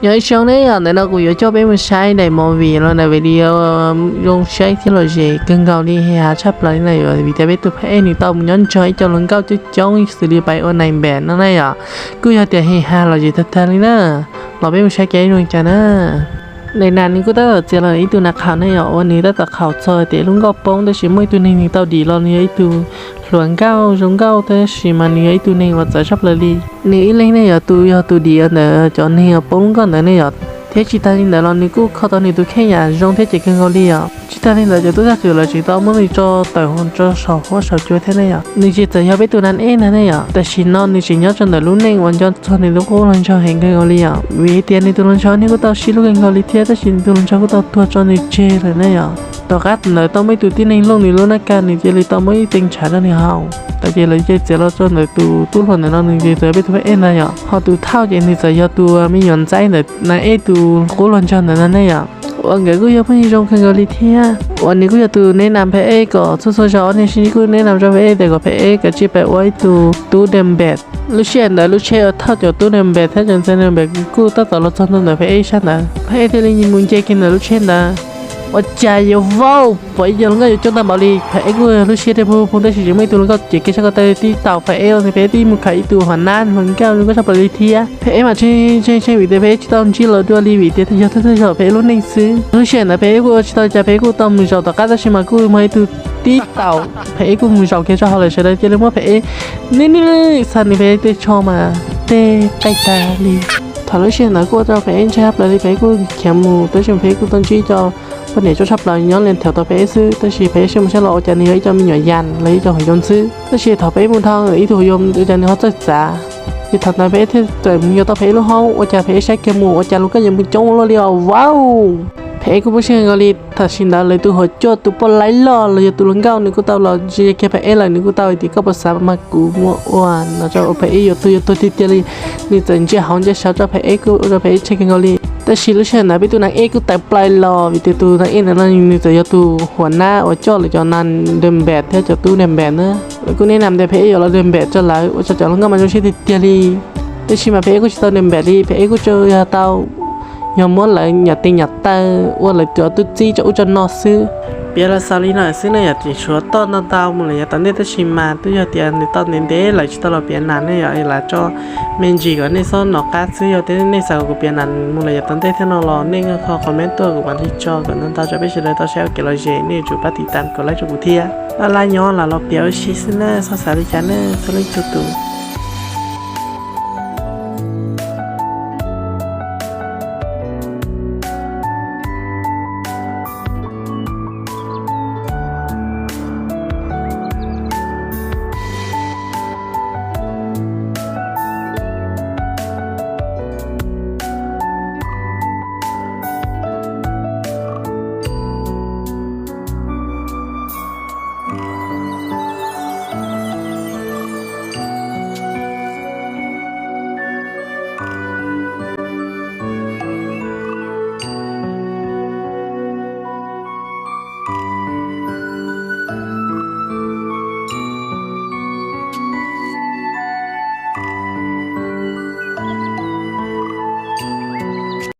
Nyob zoo nej yom, ntawm no kuv yuav coj peb mus saib daim movie los daim video zoo saib thiab lom zem kawg nkaus li, hav tshaj plaws li na yom, vim tias peb tus phab ej nws tau mus nyob nrog ib co hluas nkauj coob coob xws li pais ua nais npem no na yom, kuj yog tias hav lom zem tag tag li na. Los peb mus saib kev zoo cas na. Daim nas nws kuj tab tom txiav los ib tug nas qhaum ne yom, uas nws tab tom qhaum txog tias lub nkoj poob, tab sis muaj ib tug neeg nws tau dim los, nws yog ib tug hluas nkauj zoo nkauj tab sis mas nws yog ib tug neeg uas txawv tshaj plaws li. Nws ib leeg ne yom, tus yog tus dim ntawm cov neeg uas poob lub nkoj ntawd ne yom. Thiab tsis tas li ntawd los nws kuj kho tau nws tus kheej yam zoo thiab ces kawg nkaus li yom. Tsis tas li ntawd cov tub thaj kws los tseem tau muab nws tso tawm hauv rau saum huab saum cua thiab ne yom. Nws ces txawm yog peb tus nas ej ntag ne yom, tam sim no nws tseem nyob rau ntawm lub neej uas nco txog nws tus qub hluas nraug heev kawg nkaus li yom, vim tias nws tus hluas nraug nws kuj tau sib hlub kawg nkaus li thiab, tab sis nws tus hluas nraug kuj tau tuag tso nws tseg lawm ne yom. Tom qab ntawd tau muaj ib tug tib neeg looj nws lub nab kaj, nws cia li tau muab ib tee ntshav rau nws haus tas ces lawv cia li txiav los rau ntawm tus tub hluas ntawm no, nws ces txawm yog peb tus phab ej ntag yom. Ho tus thauj ces nws txawm yog tus me nyuam ntxaib ntawm nas ej tus qub hluas nraug ntawd ntag ne yom. Uas nkawd kuj yog phooj ywg zoo kawg nkaus li thiab, uas nws kuj yog tus neb nam phab ej kom txhua txhua zaus ob niag sib ntsib kuj neb nam rau phab ej tias kom phab ej kav tsij pais ua ib tug tub npem. Lub sij hawm ntawd lub tsheb uas thauj cov tub npem thiab cov ntxhais npem kuj tab tom los txog ntua ntawm phab ej sab ntawd, phab ej thiaj li mus nce kiag ntawm lub tsheb ntawd. Ua cas yuav vau pom ib co hluas nkauj yuav coob tag npaum li, phab ej kuj lub siab rhe pug pug tab sis tseem muaj ib tug hluas nkauj cev kiag sab ko taw tib taus phab ej, phab ej twb mus khawm ib tug huam nab hluas nkauj zoo nkauj tshaj plaws li thiab. Phab ej mas tshee tshee tshee vim tias phab ej tsis tau ntsib lawv dua li vim tias yog thawj thawj zaug phab ej lub neej xwb. Lub sij hawm ntawd phab ej kuj ua tsis tau li cas, phab ej kuj tau mus zaum tom qab tab sis mas kuj muaj ib tug tib taus phab ej kuj mus zaum kiag rau hauv lawm, sawv daws cia li muab phab ej nij nij xa nws phab ej tej tsho mas tej qaij tag li. Thaum lub sij hawm ntawd kuj ua rau phab ej ntshai tshaj plaws li, phab ej kuj khiav mus tab sis phab ej kuj tau ntsib co poj niam coob tshaj plaws nyob li thaum tau phab ej xwb, tab sis phab ej saib mus saib los ua cas nws yog ib co me nyuam yas los ib co hauv yoov xwb. Tab sis thaum phab ej mus dhau ib tug hauv yoov ua cas nws ho txawj txav, ces thaum ntawd phab ej thiaj txawm mus yog tau phab ej lub hoob, ua cas phab ej saib kiag mus ua cas hluas nkauj yuav mus coob luaj li os, vau. Phab ej kuj poob siab kawg nkaus li. Tam sim ntawd lawv tus hluas cuaj tus poj laib loj los yog tus hluas nkauj nws kuj tau los ntsia kiag phab ej lawm, nws kuj tau hais tias koj puas xav mas kuv muab ua no rau phab ej yuav tuag yuav tuag tiag tiag li. Nws txawm ntsia hauv ntsia saud rau phab ej kuj ua rau phab ej tshee kawg nkaus li. Tab sis lub sij hawm ntawd peb tus nas ej kuj tawm plaws los vim tias tus nas ej ntawd no nws txawm yog tus huam nab uas coj lawv cov nas npem thiab cov tub npem na. Lawv kuj neb nam tias phab ej yuav los npem rau lawv ua rau cov hluas nkauj mas zoo siab tiag tiag li. Tab sis mas phab ej kuj tsis tau npem li, phab ej kuj tsuas yog tau yog muab lawv nyuam tes nyuam taw ua lawv cov tub txib rau ub rau no xwb. Piav los xaus li no xwb ne yom, tseem tshuav toj ntau ntau mus lawm yav tom ntej tab sis mas twb yog tias nws tau ntev ntev lawm tsis tau los piav nas ne yom, lam tso me ntsis kom nej txhob hnov qab xwb. Yog tias nej xav kom kuv piav nas mus lawm yav tom ntej thiab no los nej kho comment tuaj kuv mam li tso kom ntau ntau rau peb sawv daws tau saib ua kev lom zem, nej yuav tsum pab tiv tas kom like rau kuv thiab. Laj laj nyob los los piav ua si xwb na, txhob xav li cas na, txhua leej txhua tus.